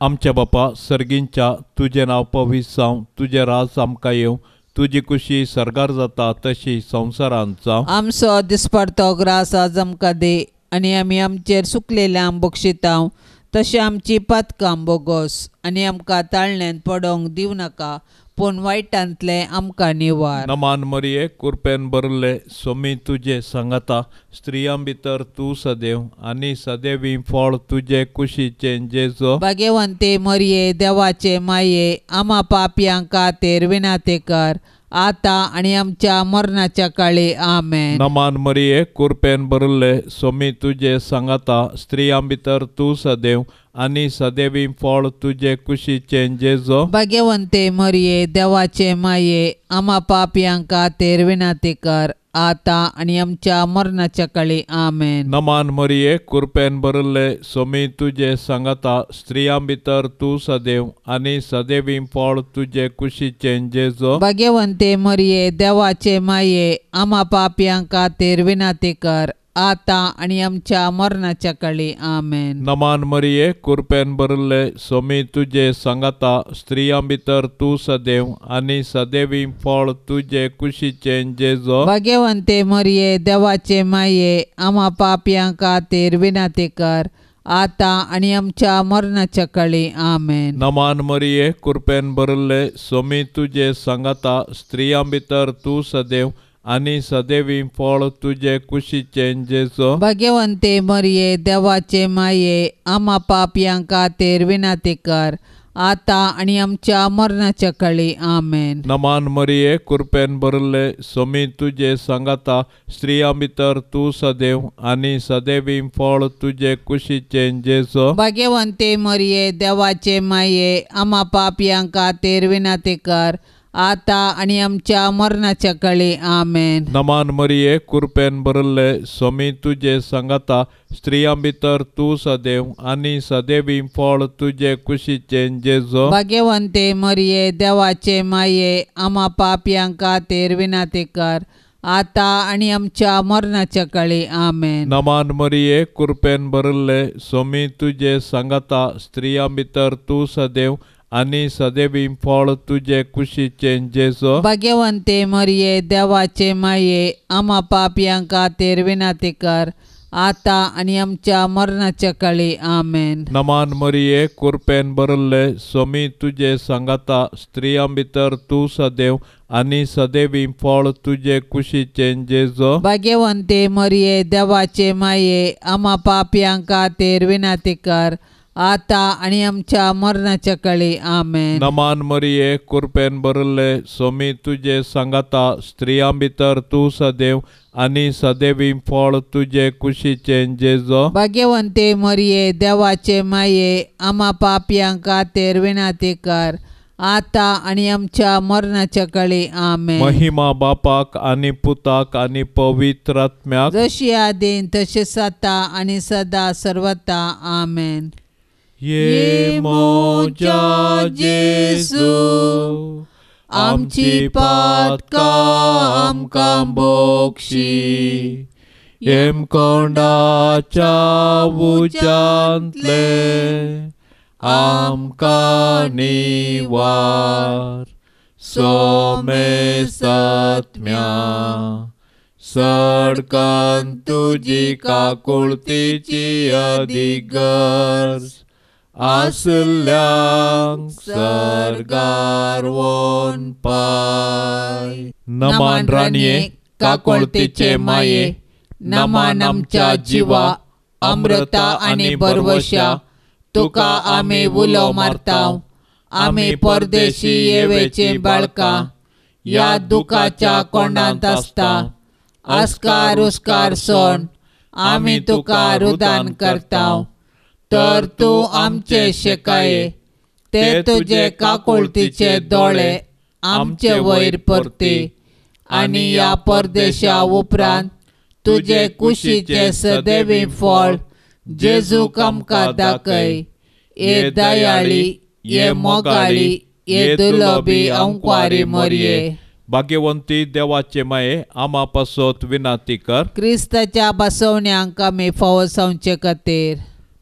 आमच्या बापा सर्गींच्या, तुजें नांव पवित्र जावं, तुजें राज आमकां येवं, तुजी कुशी सर्गार जाता तशी संवसारांत जावं. आमचो दिसपडतो ग्रास आज आमकां दी आनी आमी आमचेर सुकलेल्यांक बक्षितांव तशें आमची पातकां बोगोस आनी आमकां ताळण्यांत पडोवंक दिवं नाका, पूण वायटांतलें आमकां निवार. नमान मरिये, कुरपेन भरले, सोमी तुजे सांगाता, स्त्रियां भितर तूं सदैव आनी सदैवी फळ तुजे कुशीचें जेजो. भाग्यवंते मरिये, देवाचे माये, आमा पापयां खातीर विनाते कर आतां आनी आमच्या मरणाच्या काळी. आमेन. नमान मरिये, कुरपेन भरले, सोमी तुजे सांगाता, स्त्रियां भितर तूं सदैव आनी सदैवी फळ तुजे कुशीचें जेजो. भाग्यवंते मरिये, देवाचे माये, आमा पापयां खातीर विनाती कर आतां आनी आमच्या मरणाच्या काळी. आमेन. नमान मरिये, कुरपेन भरले, सोमी तुजे सांगाता, स्त्रियां भितर तूं सदैव आनी सदैवी फळ तुजे कुशीचें जेजो. भाग्यवंते मरिये, देवाचे माये, आमा पापयां खातीर विनाती कर आतां आनी आमच्या मरणाच्या काळी. आमेन. नमान मरिये, कुरपेन भरले, सोमी तुजे सांगाता, स्त्रियां भितर तूं सदैव आनी सदैवी फळ तुजे कुशीचें जेजो. भाग्यवंते मरिये, देवाचे माये, आमा पापयां खातीर विनाती कर आतां आनी आमच्या मरणाच्या काळी. आमेन. नमान मरिये, कुरपेन भरले, सोमी तुजे सांगाता, स्त्रियां भितर तूं सदैव आनी सदैवी फळ तुजे कुशीचें जेजो. भाग्यवंते मरिये, देवाचे माये, आमा पापयां खातीर विनाती कर आतां आनी आमच्या मरणाच्या काळी. आमेन. नमान मरिये, कुरपेन भरले, सोमी तुजे सांगाता, स्त्रियां भितर तूं सदैव आनी सदैवी फळ तुजे कुशीचें जेजो. भाग्यवंते मरिये, देवाचे माये, आमा पापयां खातीर विनाती कर आतां आनी आमच्या मरणाच्या काळी. आमेन. नमान मरिये, कुरपेन भरले, सोमी तुजे सांगाता, स्त्रियां भितर तूं सदैव आनी सदैवी फळ तुजे कुशीचें जेजो. भाग्यवंते मरिये, देवाचे माये, आमा पापयां खातीर विनाती कर आतां आनी आमच्या मरणाच्या काळी. आमेन. नमान मरिये, कुरपेन भरले, सोमी तुजे सांगाता, स्त्रियां भितर तूं सदैव आनी सदैवी फळ तुजे कुशीचें जेजो. भाग्यवंते मरिये, देवाचे माये, आमा पापयां खातीर विनाती कर आतां आनी आमच्या मरणाच्या काळी. आमेन. नमान मरिये, कुरपेन भरले, सोमी तुजे सांगाता, स्त्रियां भितर तूं सदैव आनी सदैवी फळ तुजे कुशीचें जेजो. भाग्यवंते मरिये, देवाचे माये, आमा पापयां खातीर विनाती कर आतां आनी आमच्या मरणाच्या काळी. आमेन. नमान मरिये, कुरपेन भरले, सोमी तुजे सांगाता, स्त्रियां भितर तूं सदैव आनी सदैवी फळ तुजे कुशीचें जेजो. भाग्यवंते मरिये, देवाचे माये, आमा पापयां खातीर विनाती कर आतां आनी आमच्या मरणाच्या काळी. आमेन. महिमा बापाक आनी पुताक आनी पवित्र आत्म्याक, जशी आदीन तशें आतां आनी सदा सर्वता. आमेन. ये मोजा जेजू, आमची पातकां आमकां बोक्षी, येमकोंडाच्या उज्यांतले आमकां निवार. सोमेसत्म्या सडकान तुजी काकुळतीची अदीक गरज आसल्यांक सर्गार वोन पाय. नमान राणये, काकुळतीचे माये, नमान आमच्या जिवा, अमृता आनी बरवशा, तुका आमी उलो मारता. आमी परदेशी येवेची बाळकां ह्या दुखाच्या कोंडांत आसता. आस्कार उस्कार सोण आमी तुका रुदान करता. तर तूं आमचे शेकाये ते तुजे काकुळतीचे दोळे आमचे वयर परती आनी ह्या परदेशा उपरांत तुजे कुशीचे सदैवी फळ जेजूक आमकां दाखय. हे दयाळी, हे मोगाळी, हे दुर्लभी अंकवारी मोरये. भाग्यवंती देवाचे माये, आमा पासत विनाती कर. क्रिस्ताच्या बसवण्यांक आमी फावो जावचे खातीर.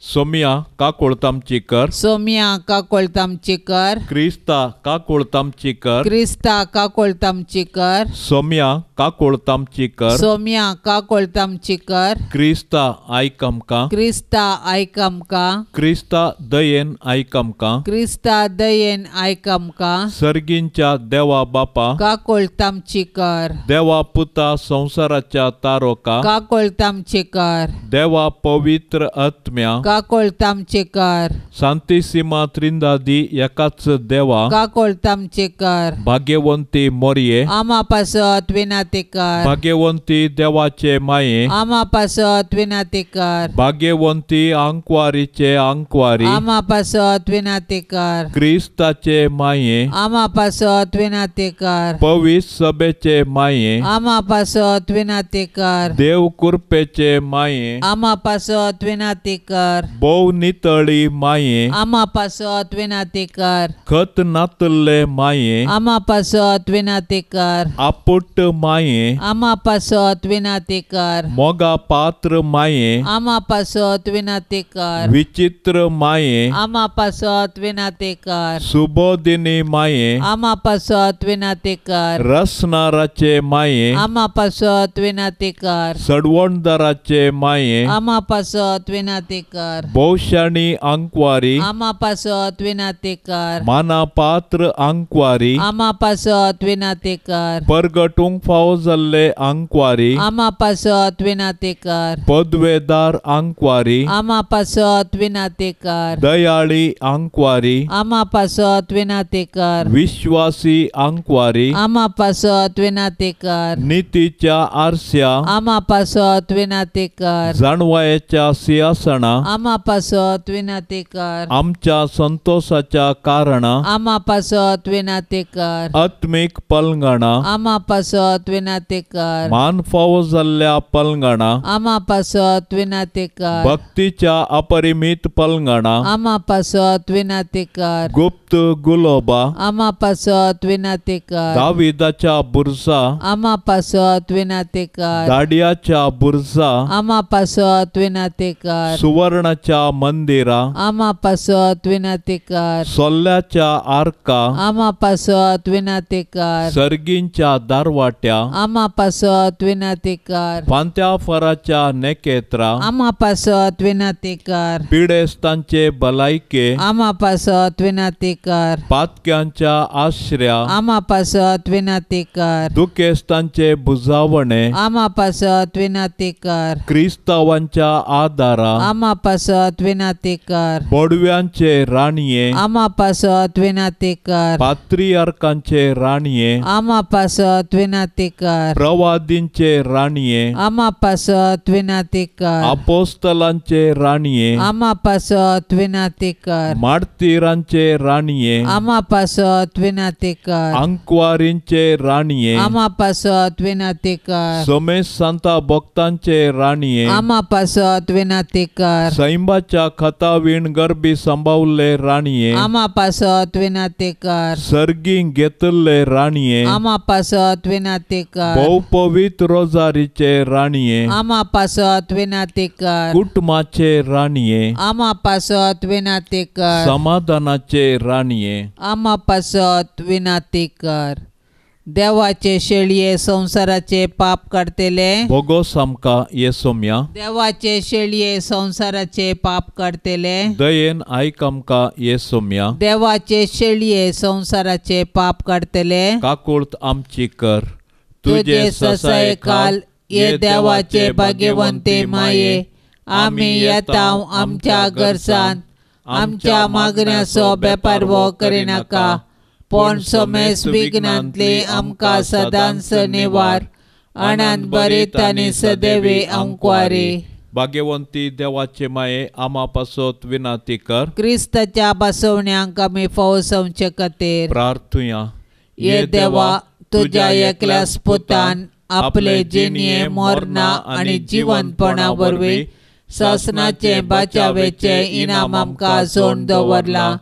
सोमिया काकुळतामची कर. सोमिया काकुळतामची कर. क्रिस्ता काकुळतामची कर. क्रिस्ता काकुळतामची कर. सोमिया काकुळतामची कर. सोमिया काकुळतामची कर. क्रिस्ता आयक आमकां. क्रिस्ता आयक आमकां. क्रिस्ता दयेन आयक आमकां. क्रिस्ता दयेन आयक आमकां. सर्गींच्या देवा बापा काकुळतामची कर. देवा पुता संवसाराच्या तारोका काकुळतामची कर. देवा पवित्र आत्म्या काकुळतामची कर. शांतिसीमा त्रिंदादी एकाच देवा काकुळतामची कर. भाग्यवंती मोरये आमा पासत विनाती कर. भाग्यवंती देवाचे माये आमा पासत विनाती कर. भाग्यवंती आंकवारीचे आंकवारी आमा पासत विनाती कर. क्रिस्ताचे माये आमा पासत विनाती कर. पवित्र सभेचे माये आमा पासत विनाती कर. देव कृपेचे माये आमा पासत विनाती कर. भोव नितळी माये आमा पासत विनाती कर. खत नातल्ले माये आमा पासत विनाती कर. आपुट माये आमा पासत विनाती कर. मोगा पात्र माये आमा पासत विनाती कर. विचित्र माये आमा पासत विनाती कर. सुबोधिनी माये आमा पासत विनाती कर. रसनाराचे माये आमा पासत विनाती कर. सडवणदाराचे माये आमा पासत विनाती कर. भोवशाणी आंकवारी आमा पासत विनाती कर. मानापात्र आंकवारी आमा पासत विनाती कर. परगटूंक फावो जाल्ले आंकवारी आमा पासत विनाती कर. पदवेदार आंकवारी आमा पासत विनाती कर. दयाळी आंकवारी आमा पासत विनाती कर. विश्वासी आंकवारी आमा पासत विनाती कर. नितीच्या आरस्या आमा पासत विनाती कर. जाणवायेच्या सिंहासना आमा पासत विनाती कर. आमच्या संतोषाच्या कारणा आमा पासत विनाती कर. आत्मीक पलंगणा आमा पासत विनाती कर. मान फावो जाल्ल्या पलंगणा आमा पासत विनाती कर. भक्तीच्या अपरिमित पलंगणा आमा पासत विनाती कर. गुप्त गुलोबा आमा पासत विनाती कर. दाविदाच्या बुरजा आमा पासत विनाती कर. दाडियाच्या बुरजा आमा पासत विनाती कर. सुवर्णाच्या मंदिरा आमा पासत विनाती कर. सोल्ल्याच्या आर्का आमा पासत विनाती कर. सर्गींच्या दारवाट्या आमा पासत विनाती कर. फांत्या फराच्या नेकेत्रा आमा पासत विनाती कर. पिडेस्तांचे भलायके आमा पासत विनाती कर. पातक्यांच्या आश्र्या आमा पासत विनाती कर. दुखेस्तांचे बुजावणे आमा पासत विनाती कर. क्रिस्तावांच्या आदारा आमा पासत विनाती कर. बोडव्यांचे राणये आमा पासत विनाती कर. पात्रियार्कांचे राणये आमा पासत विनाती कर. प्रवादींचे राणये आमा पासत विनाती कर. अपोस्तलांचे राणये आमा पासत विनाती कर. मार्तीरांचे राणये आमा पासत विनाती कर. आंकवारींचे राणये आमा पासत विनाती कर. सोमेश सांता भक्तांचे राणये आमा पासत विनाती कर. सैंबाच्या खतावीण गरबी सांबावल्ले राणये आमा पासत विनाती कर. सर्गी घेतल्ले राणये आमा पासत विनाती कर. भोव पवित्र रोजारीचे राणये आमा पासत विनाती कर. कुटुंबाचे राणये आमा पासत विनाती कर. समाधानाचे राणये आमा पासत विनाती कर. देवाचे शेळये संवसाराचे पाप काडतले भोगोस आमकां ये सोम्या. देवाचे शेळये संवसाराचे पाप काडतले दयेन आयक आमकां ये सोम्या. देवाचे शेळये संवसाराचे पाप काडतले काकुळत आमची कर. तुजे ससायकाल ये देवाचे भाग्यवंते माये आमी येता आमच्या गरजान. आमच्या मागण्याचो बेपारवो करिनाका, पूण सोमेस विघ्नांतली आमकां सदांच निवार. आनंद बरीत आनी सदैवी आंकवारी. भाग्यवंती देवाचे माये, आमा पासत विनंती कर. क्रिस्ताच्या बसवण्यांक आमी फावो जावचे खातीर प्रार्थुया. ये देवा, तुज्या एकल्याच पुतान आपले जिणये मरणा आनी जिवंतपणा वरवीं सासणाचे बाचावेचे इनाम आमकां जोडून दवरलां.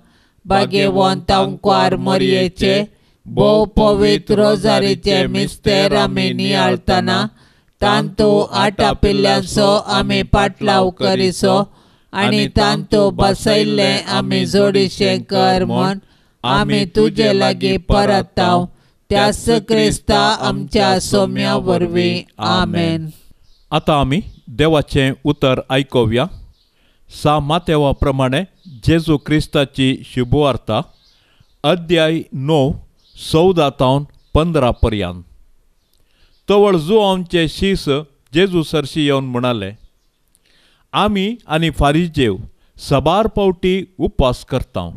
भाग्यवंत आंकवार मरयेचे भोव पवित्र रोजारीचे मिस्तेर आमी नियाळतना तांतू आटापिल्ल्यांचो आमी पाटलाव करिसो आनी तांतू बसयल्लें आमी जोडीशें कर म्हूण आमी तुजे लागीं परताव. त्याच क्रिस्ता आमच्या सोम्या वरवीं. आमेन. आतां आमी देवाचें उतर आयकुया. सा मातेवा प्रमाणे जेजू क्रिस्ताची शुभवार्ता, अध्याय 9, 14 तावन 15 पर्यंत. तवळ जुआंवचे शीस जेजू सरशी येवन म्हणाले, आमी आनी फारिजेव सबार पावटी उपास करता,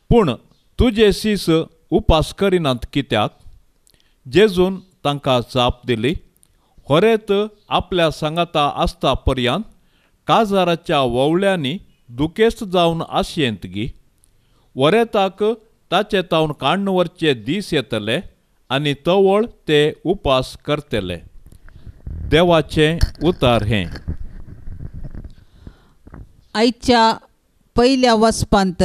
पूण तुजे शीस उपास करिनात कित्याक? जेजून तांकां जाप दिली, होरेत आपल्या सांगाता आसता पर्यंत काजाराच्या वोवळ्यांनी दुखेस्त जावन आशेंत गी. वरेताक ताचे तावन काण्ण व्हरचे दीस येतले आनी तवळ ते उपास करतले. देवाचें उतार हें. आयच्या पयल्या वचपांत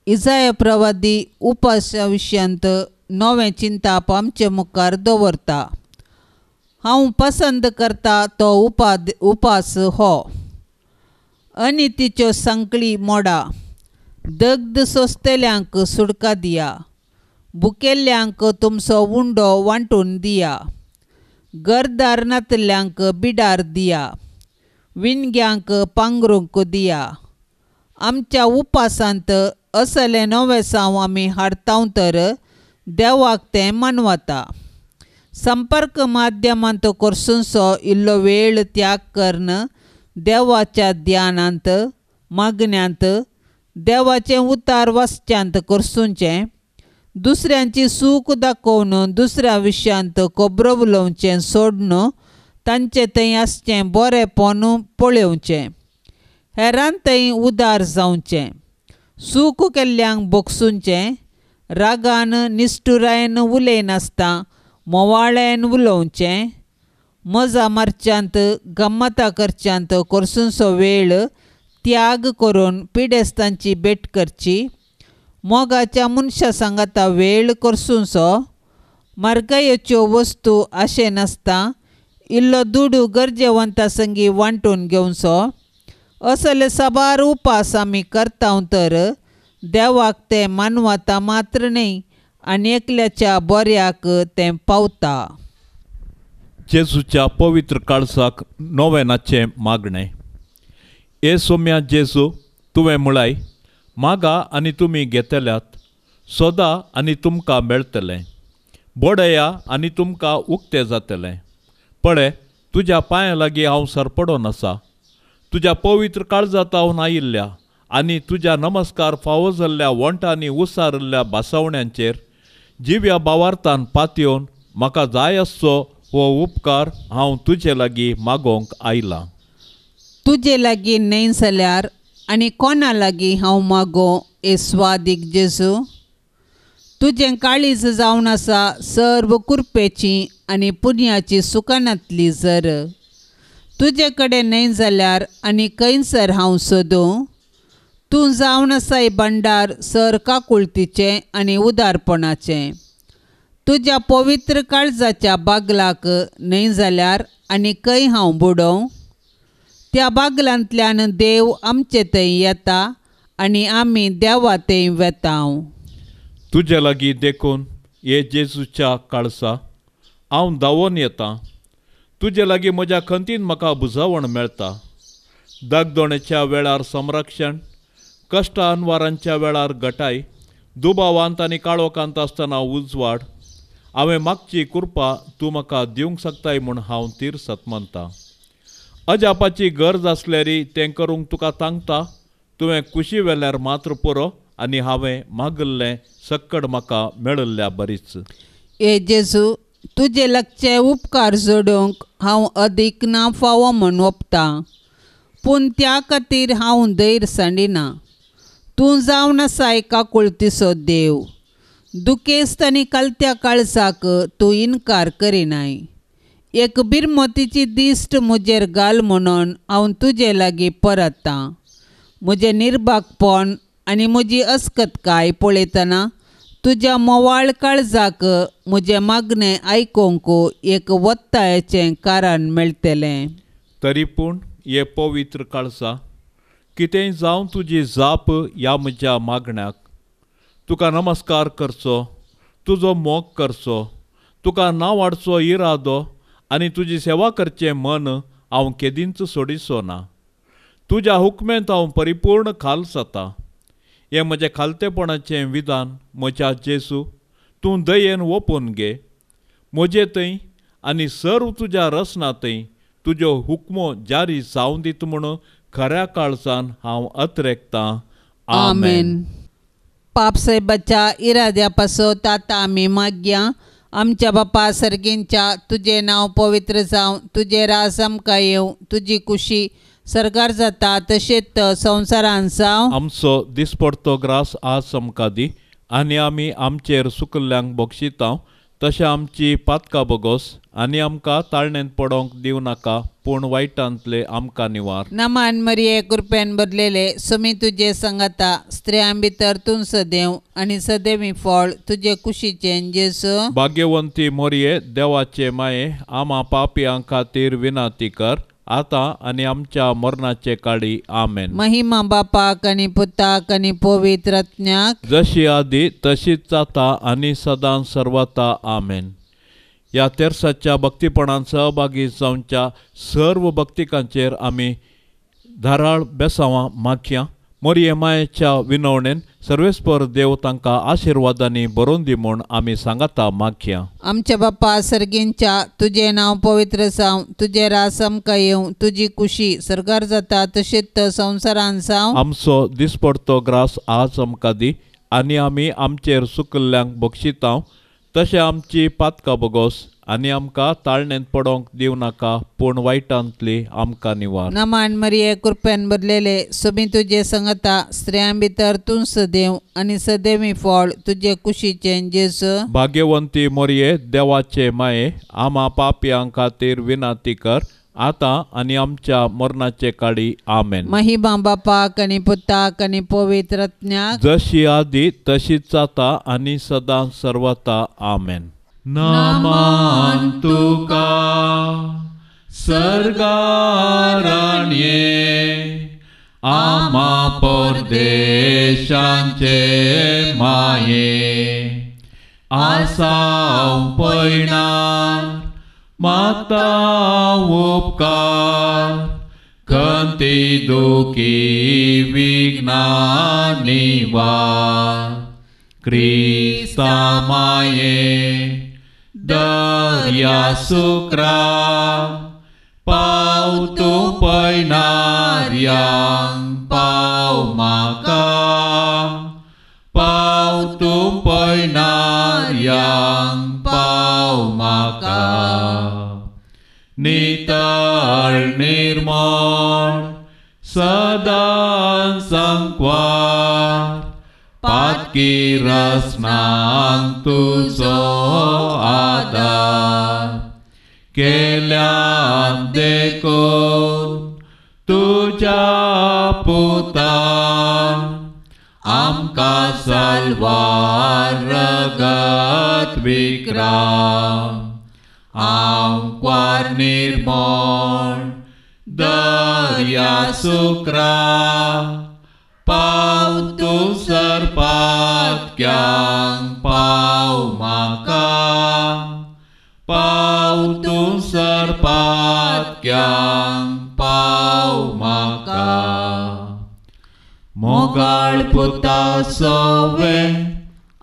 इजाया प्रवादी उपासा विशयांत नवें चिंताप आमचे मुखार दवरता. हांव पसंद करता तो उपास हो. अनितीच्यो सांकळी मोडा, दग्ध सोंसतल्यांक सुडका दिया, भुकेल्ल्यांक तुमचो उंडो वांटून दिया, घरदार नातल्यांक बिडार दिया, विणग्यांक पांगरूंक दिया. आमच्या उपासांत असलें नवें साव आमी हाडताव तर देवाक तें मानवता. संपर्क माध्यमांत कोर्सूंचो इल्लो वेळ त्याग करून देवाच्या ध्यानांत मागण्यांत देवाचें उतार वाचच्यांत कोर्सूंचें, दुसऱ्यांची सूख दाखोवन दुसऱ्या विशयांत खबरो उलोवचें सोडून तांचे थंय आसचें बरेंपण पळोवचें, हेरान थंय उदार जावचें, सूख केल्ल्यांक भोगसुचें, रागान निश्ठुरायेन उलयनासतना मोवाळ्यान उलोवचें, मजा मारच्यांत गम्मतां करच्यांत कोर्सूंचो वेळ त्याग करून पिडेस्तांची भेट करची, मोगाच्या मनशा सांगाता वेळ कोर्सूंचो, म्हारगायेच्यो वस्तू आशें नासता इल्लो दुडू गरजेवंता संगी वांटून घेवचो. असले साबार उपास आमी करता तर देवाक तें मानवता मात्र न्हय आनी एकल्याच्या बऱ्याक तें पावता. जेजूच्या पवित्र काळसाक नोवेनाचें मागणें. हे सोम्या जेजू, तुवें म्हळाय, मागा आनी तुमी घेतल्यात, सोदा आनी तुमकां मेळटलें, बडया आनी तुमकां उक्तें जातलें. पळय, तुज्या पांयां लागीं हांव सरपडोन आसा, तुज्या पवित्र काळजांत आयिल्ल्या आनी तुज्या नमस्कार फावो जाल्ल्या वंटांनी उसारिल्ल्या भासावण्यांचेर जिव्या भावार्थान पातयेवन म्हाका जाय आसचो हो उपकार हांव तुजे लागीं मागोवंक आयलां. तुजे लागीं न्हय जाल्यार आनी कोणा लागीं हांव मागों ए स्वादीक जेजू? तुजें काळीज जावन आसा सर्व कुरपेची आनी पुण्याची सुकानांतली जर. तुजे कडेन न्हय जाल्यार आनी खंयसर हांव सोदूं? तूं जावन आसाय भंडार सर काकुळतीचें आनी उदारपणाचें. तुज्या पवित्र काळजाच्या बागलाक न्हय जाल्यार आनी खंय हांव बुडोवं? त्या बागलांतल्यान देव आमचे थंय येता आनी आमी देवा थंय वेता. तुजे लागीं देखून हे जेजूच्या काळसा हांव धांवोन येता. तुजे लागीं म्हज्या खंतीन म्हाका बुजावण मेळटा. दागदोण्याच्या वेळार संरक्षण, कश्ट अनवारांच्या वेळार गटाय, दुबावांत आनी काळोखांत आसतना उजवाड. हांवें मागची कृपा तूं म्हाका दिवंक शकताय म्हूण हांव तीर्सत मानता. अजापाची गरज आसल्यार तें करूंक तुका तांकता, तुवें कुशी वेल्यार मात्र पुरो आनी हांवें मागिल्लें सक्कड म्हाका मेळिल्ल्या बरीच. हे जेजू, तुजे लागचे उपकार जोडूंक हांव अदीक ना फावो म्हूण ओपतां, पूण त्या खातीर हांव धैर्य सांडिना. तूं जावन आसाय काकुळतीचो देव, दुखेस्त आनी कालत्या काळजाक तूं इनकार करिनाय. एक बिरमतीची दिश्ट म्हजेर घाल म्हणून हांव तुजे लागीं परतां. म्हजें निर्भागपण आनी म्हजी अस्कतकाय पळयतना तुज्या मोवाळ काळजाक म्हजें मागणें आयकूंक एक वत्तायेचें कारण मेळटलें. तरी पूण हे पवित्र काळजा, कितेंय जावं तुजी जाप ह्या म्हज्या मागण्याक. तुका नमस्कार करचो, तुजो मोग करचो, तुका नांव हाडचो इरादो आनी तुजी सेवा करचें मन हांव केदींच सोडिचो ना. तुज्या हुकमेंत हांव परिपूर्ण खाल जाता. हें म्हजें खालतेपणाचें विधान म्हज्या जेजू, तूं दयेन ओपून घे. म्हजे थंय आनी सर्व तुज्या रसना थंय तुज्यो हुकमो जारी जावं दीत म्हूण खऱ्या काळजान हांव अत्रेकतां. आमेन. पापसाहेबाच्या इराद्या पासत आतां आमी मागया. आमच्या बापा सर्गींच्या, तुजें नांव पवित्र जावं, तुजें राज आमकां येवं, तुजी कुशी सरकार जाता तशेंच संवसारान जावं. आमचो दिसपडतो ग्रास आज आमकां दी आनी आमी आमचेर सुकल्ल्यांक बक्षितां तशें आमची पातकां बोगोस आनी आमकां ताळणेंत पडोंक दिवं नाका, पूण वायटांतले आमकां निवार. नमान मरिये, कृपेन बदलेले, सुमी तुजे संगाता, स्त्रियां भितर तूं सदैव आनी सदैवी फळ तुजे कुशीचें जेजू. भाग्यवंती मोरये, देवाचे माये, आमा पापयां खातीर विनंती कर आतां आनी आमच्या मरणाचे काळी. आमेन. महिमा बापाक आनी पुताक आनी पवित्र आत्म्याक, जशी आदी तशीच जाता आनी सदां सर्वता. आमेन. ह्या तेर्साच्या भक्तीपणान सहभागी जावच्या सर्व भक्तिकांचेर आमी धाराळ बेसांवां मागया. मोरये मायेच्या विनवणेन सर्वेस्पर देव तांकां आशिर्वादांनी भरोवन दी म्हूण आमी सांगाता मागया. आमच्या बापा सर्गींच्या, तुजें नांव पवित्र जावं, तुजें राज आमकां येवं, तुजी कुशी सरकार जाता तशेंच संवसारान जावं. आमचो दिसपडतो ग्रास आज आमकां दी आनी आमी आमचेर सुकल्ल्यांक बक्षितां तशें आमची पातकां बोगोस आनी आमकां ताळणेंत पडोंक दिवं नाका, पूण वायटांतली आमकां निवार. नमान मरिये, कृपेन बदलेले, सुमी तुजे संगता, स्त्रियां भितर तूं सदैव आनी सदैवी फळ तुजे कुशीचें जेजू. भाग्यवंती मोरये, देवाचे माये, आमा पापयां खातीर विनंती कर आतां आनी आमच्या मरणाचे काळी. आमेन. महिमा बापाक आनी पुताक आनी पवित्र आत्म्याक, जशी आदी तशीच जाता आनी सदां सर्वता. आमेन. नमन तुका सर्गाराणये, आमा परदेशांचे माये, आसाव पयणार माता उपकार, खंती दुखी विघ्ना निवार, क्रिस्ता माये दर्या सुक्रा, पाव तूं पयणार्यांक पाव म्हाका, पाव तूं पयणार्यांक पाव म्हाका. नितळ निर्मळ सदां सांकवार, पातकी रसनांक तुजो आदार, केल्यान देखून तुज्या पुतान आमकां साल्वार रगत विक्राम, आमकां निर्मळ दर्या सुक्रा, पाव तूं सरपातक्यांक पाव म्हाका, पाव तूं सरपातक्यांक पाव म्हाका. मोगाळ पुता सोवे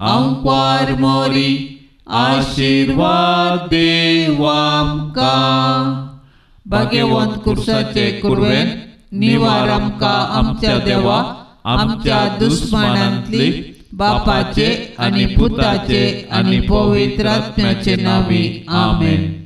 आंकवार मोरी, आशिर्वाद देव आमकां. भाग्यवंत कुर्साचे कुर्वेन निवार आमकां आमच्या देवा, आमच्या दुस्मानांतली बापाचे आनी पुताचे आनी पवित्र आत्म्याचे नांवी आमेन.